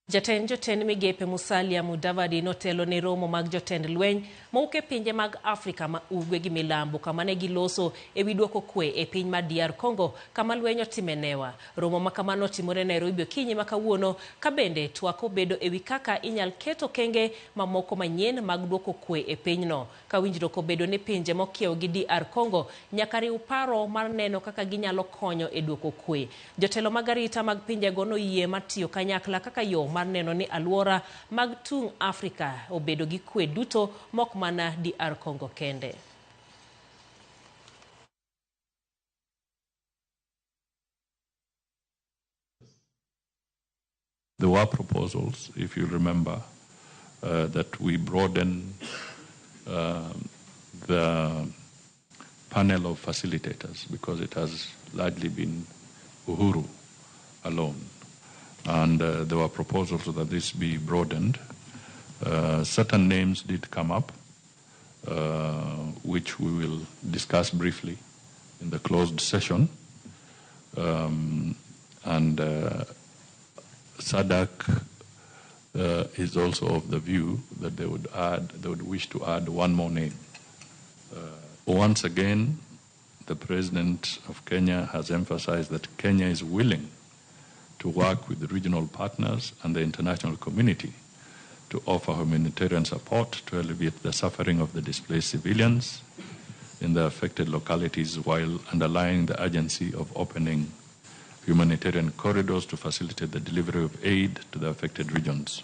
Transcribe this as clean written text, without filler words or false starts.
Jatend jotend migepe Musalia Mudavadi notelo ne romo mag jotend lweny mowuok e pinje mag Afrika ma Ugwe gi Milambo kama ne giloso e wi duoko kwe e piny mar DR Congo kama lweny otime newa. Romo ma kamano otimore Nairobi okinyi ma kawuono ka bende twak obedo e wi kaka inyal ket okenge mamoko manyien mag duoko kwe e pinyno. Ka winjruok obedo ni pinje mokiewo gi DR Congo nyaka riw paro mar neno kaka ginyalo konyo e duoko kwe. Jotelo mag arita mag pinjego noyie mar tiyo kanyakla kaka yo mar neno ni aluora mag tung' Afrika obedo gi kwe duto mok mana DR Congo kende. There were proposals, if you remember, that we broaden the panel of facilitators because it has largely been Uhuru alone. And there were proposals that this be broadened. Certain names did come up, which we will discuss briefly in the closed session. And SADC is also of the view that they would wish to add one more name. Once again, the President of Kenya has emphasized that Kenya is willing to work with the regional partners and the international community to offer humanitarian support to alleviate the suffering of the displaced civilians in the affected localities while underlying the urgency of opening humanitarian corridors to facilitate the delivery of aid to the affected regions.